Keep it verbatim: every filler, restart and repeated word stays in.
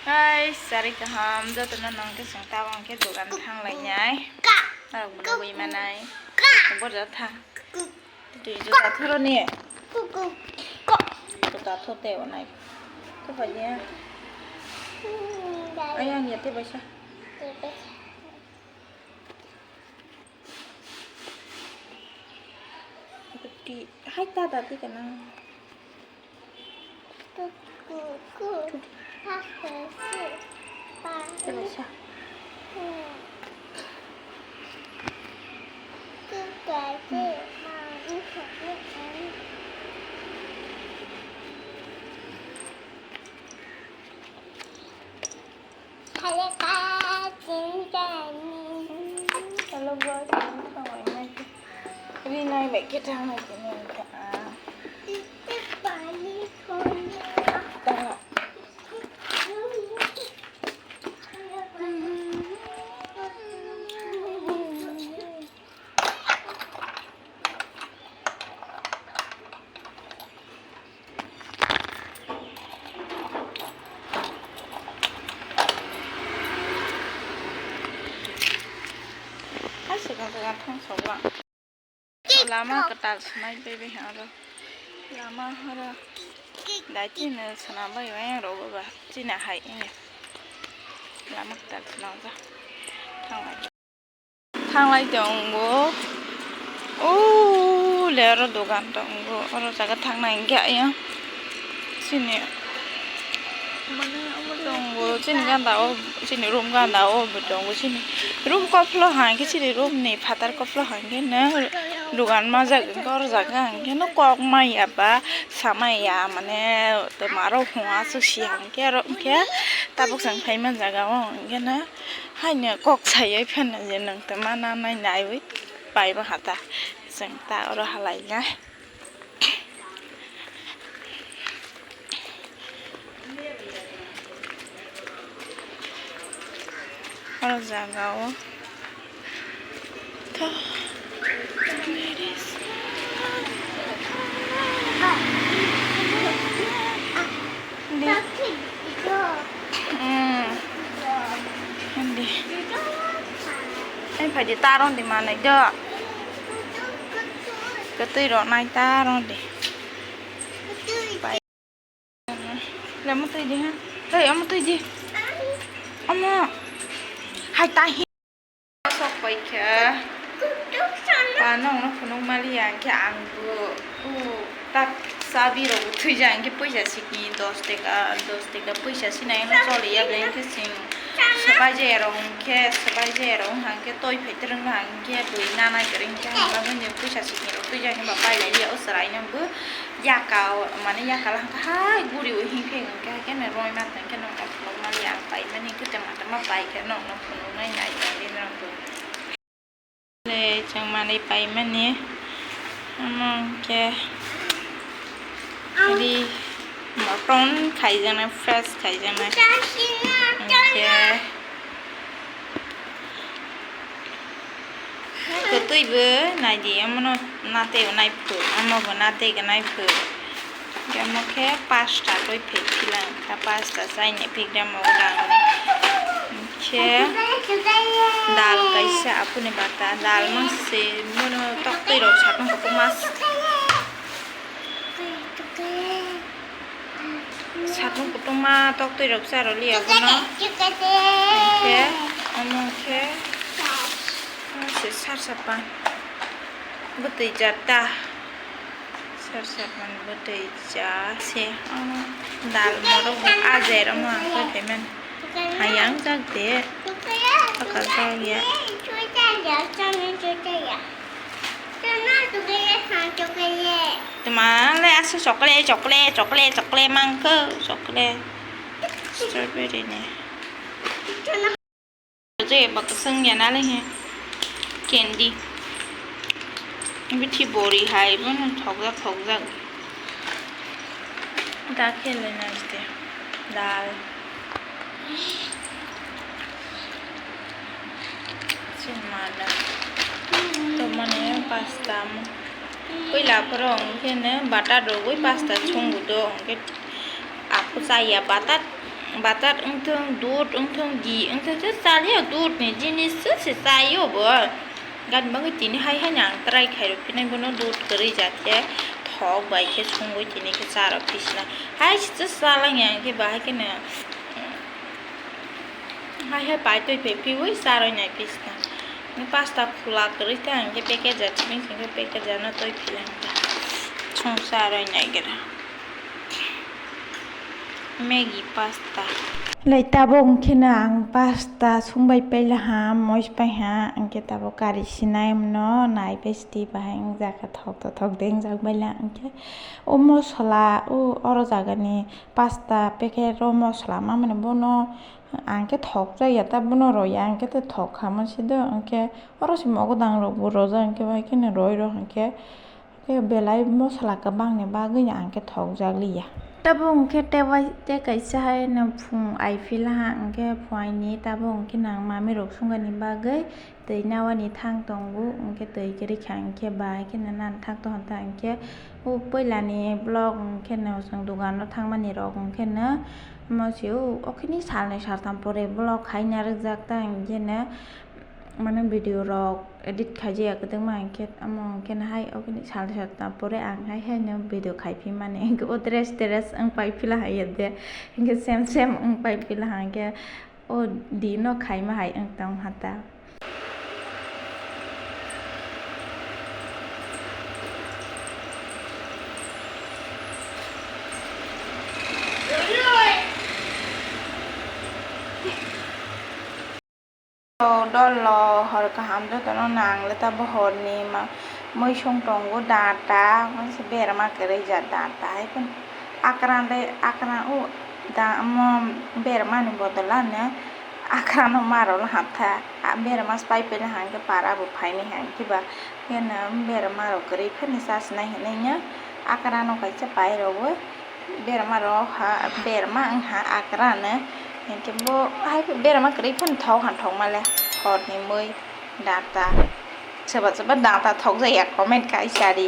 Hai, sari kaham, jotono nong khe chwng tabang khe dogan thang lainai. Norok bo nugwi manai. Borok thang. Twi juta thoro ni. Juta tho te onai. Ko pai ya. Ayang ya te baisa. Hai ta ta ti kana. Hello guys, ang thang lai nai khe. Ri nai bai khe thang lai khe nai khe, ah. Tara. Hai, swkang swkang thang sok lang. Lama kwtal swnai bai bai ha oro. Lama oro dai chini swnam bai bai ang rogo ba chini hai ini. Lama kwtal swnam ja. Thang lai. Thanglai tongo. O le oro dogan tongo. Oro jaga thangna hingke ayang. Sini. Mane omo tongo. Sini ganda o, sini room ganda o bo tongo. Sini room kophlo hangke sini room ni phatar kophlo hangke no dogan majak hingke oro jaga hangke no kok maya ba samaya mane toma rok hung aswk si hangke oro hingke tabuk chwng phaima jaga o hingke no. Haino kok sayoi phano je nwng tongma nanai naiwi paibo hata chwng ta oro halai na. Oro jaga o. Tho. Di. Hmm. Di. Ai, phai di, ta rong di manai do. Kwtwi rok nai ta rong di. Pai. Le, omo twi di, ha? Tei, omo twi di. Omo. Hai, ta hi. Sok pai kha. Pa nokno phunuk mali ya, hwnkhe ang bo, o, tak chabi rok bo thwijak, hwnkhe puisa siki dos teka, dos teka puisa sinai no choli ya, belai hwnkhe chwng swbai jaya rok hwnkhe, swbai jaya rok wngkha hwnkhe toi phai twrwng kha hwnkhe bui nanai kwrwi hwnkhe, ang bagwi puisa siki rok thwijak hwnba pailai ya, o chwrai no bo. Yaka o, mane yaka lang hai guri o hing phek hingke hai khe no roi ma tong khe no phunuk mani ang pai mani khe tama tama pai khe no phunuk nai nai nai nai nai. Le chwng manwi pai mani omo hwnkhe ri motom khaijaknai fresh khaijaknai hwnkhe. Kwtwi bo nai di, omono natwi nai phu, omo bo natwi nai phu. Omo khe pasta twi phik philang kha, pasta chaini phik ramo rang. Khe dal kaisa apuni bata, dal mangse bono toktwi rok satung kutung mas. Satung kutung ma toktwi rok cha rw liya bono. Hwnkhe omo khe se sar sapan bwtwi jata. Sar sapan bwtwi ja se omo dal morok bo ajer omo ang khe phaimani. Hayang jak de. Pakal jak ya. Tma le aswk chocolate, chocolate, chocolate, chocolate mangkho, chocolate. Strawberry ni. Je ba kwchwng ya na le he. Candy. Bithi bori hai bono thokjak thokjak. Da khe le nai de. Dal. Chwng mala. To mane pasta mo. Puila phoro hwnkhe no bata rwgwi pasta chwngbo do hwnkhe aphuru chaya bata Batat wngthung, dud wngthung, gi wngthung, se chaliya dud ni jinis se se chaio bo. Gani bagwi tini hai hai ang try khairok phinai bono dud kwrwi ja khe thok bai khe sungwi tini khe charok phisna. Hai se chalangya hwnkhe bahai kheno, hai hai pai twi phai phiwi charwi nai phisna. Pasta khula kwrwi ta hwnkhe packet ja chini hwnkhe packet ja no twi phila hwnkhe sung charwi nai gra. Maggi pasta. Lai tabuk hwnkhe no ang pasta sungbai paila ha, mois pai ha, hwnkhe tabuk kari sinai mano nai bai sidi bahai wngjak kha thok to thok de wngjak baila hwnkhe o mosola o oro jaga ni pasta packet o mosola ma mani bono ang khe thok jak ya ta bono rw ya hwnkhe thok kha mani se do hwnkhe oro se mogodang rok bo rw jak hwnkhe bai kheno roi rw hwnkhe. Tei belai mosola kwbangni bagwino ang khe thokjak liya. Tabuk hwnkhe tei wai-, tei kaisa hai no phung ai phila ha, hwnkhe phung aini tabuk hwnkhe nang mamirok sungani bagwi twi nawani thang tongo, hwnkhe twi kwrwi kha hwnkhe bai kheno nani thang tongkha ta hwnkhe o puilani vlog hwnkhe no chwng dogano thangmani rok hwnkhe no omo se o okhini salnwi saltham pore vlog hai narwkjak ta hwnkhe no. Mane video rok edit khaijaya kwbangma hwnkhe, omo hwnkhe no hai okhini sal sal ta pore ang hai hai no video khai phi mani. Hwnkhe o dress dress wng pai phila hai ya de, hwnkhe same same wng pai phila hai hwnkhe o di no khaima hai wng tong ha ta. O dolo hor kaham jotono nang le ta bo horni ma-, muisung tongo data, mase berma kwrwi ja data hai phano akran le akran o da omo berma ni bodol ano akran o maro laham tha, a berma se pai pele hang khe para bo phaini hang khe ba khe no berma rok kwrwi phano chasnai hinwi no akran o kaisa pai rw o. Berma rok ha, berma wng ha akrano. Hinkhe bo hai berma kwrwi phano thok ha thokma le horni mui data. Soba soba data thok jaya comment khai sadi.